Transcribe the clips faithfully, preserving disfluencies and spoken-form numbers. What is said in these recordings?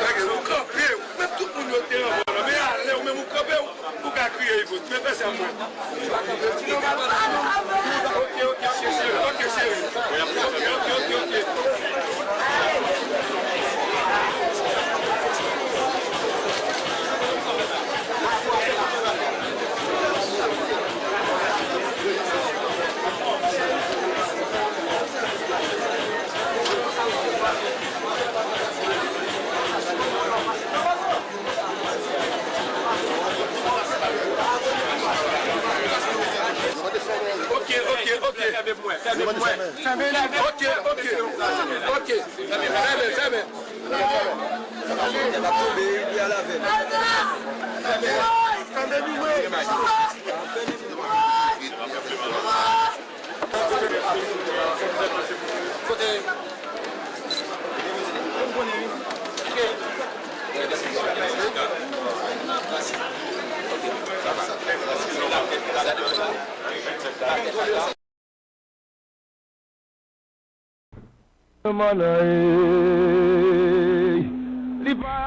Gade, ou kanpe, ou, men tout moun yo te anvan w la, men alè ou menm ou kanpe, ou, ou ka kriye, Ivo, men fè sa pou mwen. Ok, ok, ok, cheri, ok, cheri. Ok, ok, ok, ok. Ok, ok, ok. Ok, ok. Ok. Fèmen, fèmen.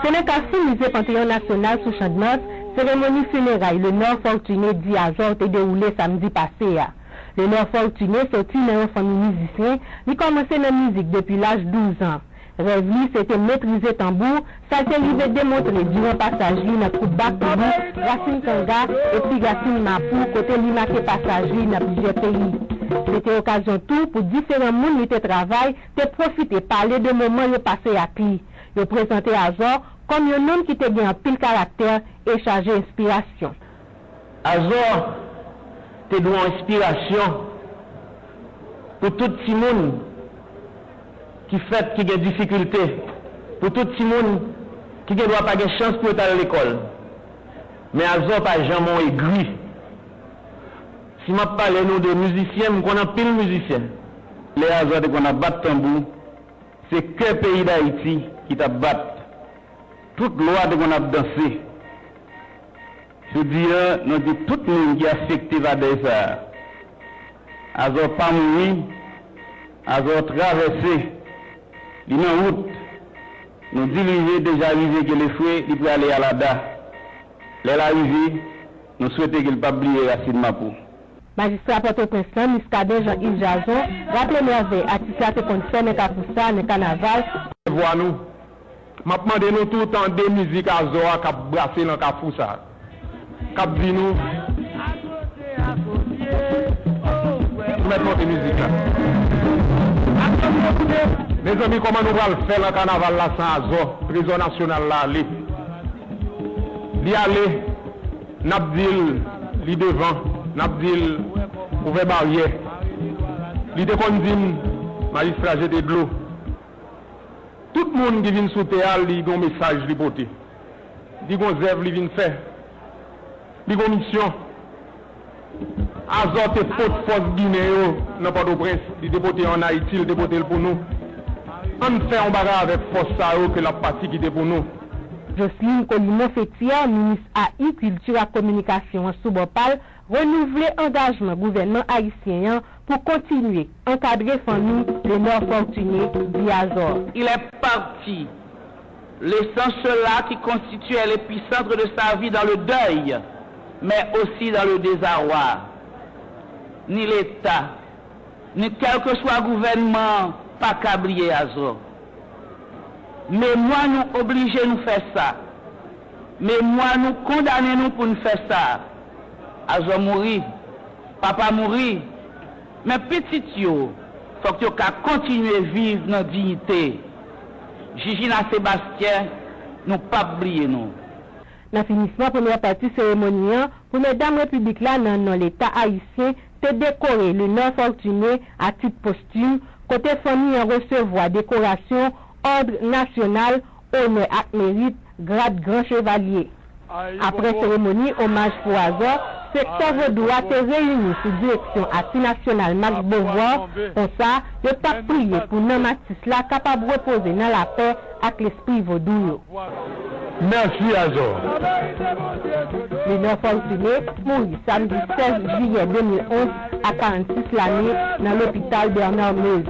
Se nan Kafou Mize Panteyon Nasyonal sou Changmart, seremoni fineray Lenor Fortuné, di Azor, te dewoule samdi pase a. Lenor Fortuné soti nan yon fanmi mizisyen, li kòmanse nan mizik depi laj douz an. Rèv li se te metrize tanbou, sa l te rive demontre diran pasaj li nan gwoup Bakoulou, Rasin Kanga epi Rasin Mapou, kote li make pasaj li nan plizyè peyi. Se te okazyon tou pou diferan moun li te travay te pwofite pale de moman yo pase ak li. Yo prezante Azor kòm yon nonm ki te gen anpil karaktè e chaje enspirasyon. Azor te dwe yon enspirasyon pou tout timoun ki fèt, ki gen difikilte, pou tout timoun ki gendwa pa gen chans pou yo t al lekòl. Men Azor pa janm yon egri. Si m ap pale nou de mizisyen, m konn anpil mizisyen. Lè Azor te konn ap bat tanbou, se kè peyi Dayiti ki t ap bat. Tout lwa te konn ap danse. Jodi a, nou di tout moun ki afekte pa dèy sa a, Azor pa mouri, Azor travèse, li nan wout. Nou di l rive, deja rive Gelefre, li prale Alada. Lè l a rive, nou swete ke l p ap bliye rasin Mapou. Majistra Pòtoprens lan, Muscadin Jean Yves Jason, raple mèvèy atis la te konn fè nan Kafou sa a, nan kanaval. Vwa nou. M ap mande nou tou tande mizik Azor a k ap brase nan kafou sa a, k ap di nou, nou mèt monte mizik la. Mezanmi, kòman nou pral fè nan kanaval la san Azor? Trezò nasyonal la ale. Li ale, n ap di l li devan, n ap di l ouvè baryè. Li te konn di m, majistra jete dlo. Tout moun ki vin sou tè a, li gen yon mesaj li pote. Li gen yon zèv li vin fè. Li gen yon misyon. Azor te pot fòs Ginen yo nan Pòtoprens. Li te pote yo ann Ayiti, li te pote l pou nou. Ann fè yon bagay avèk fòs sa yo ke l ap pati kite pou nou. Jocelyne Colimon Fétière, minis A I, Kilti ak Kominikasyon an sou bò pa l, renouvle angajman gouvènman ayisyen an pou kontinye ankadre fanmi Lenor Fortuné, di Azor. Il est parti, laissant ceux-là qui constituaient l'épicentre de sa vie dans le deuil, mais aussi dans le désarroi. Ni Leta, ni kèlkeswa gouvènman an pa ka bliye Azor. Memwa nou oblije nou fè sa. Memwa nou kondane nou pou n fè sa. Azor mouri, papa mouri, men pitit yo, fòk yo ka kontinye viv nan diyite. Jijina Sebastyen, nou p ap bliye nou. Nan finisman premyè pati seremoni an, Premyè Dam Repiblik la nan non Leta ayisyen te dekore Léonard Fortuné a tit postim, kote fanmi an resevwa dekorasyon Òd Nasyonal Onè ak Merit, grad Gran Chevalye. Apre seremoni omaj pou Azor, sektè vodou a te reyini sou direksyon Atis Nasyonal Max Beauvoir, konsa, yo t ap priye pou nanm atis la kapab repoze nan lapè ak lespri vodou yo. Mèsi, Azor. Léonard Fortuné mouri samdi sèz jiyè de mil onz a karannsis lane nan lopital Bernard Mevs.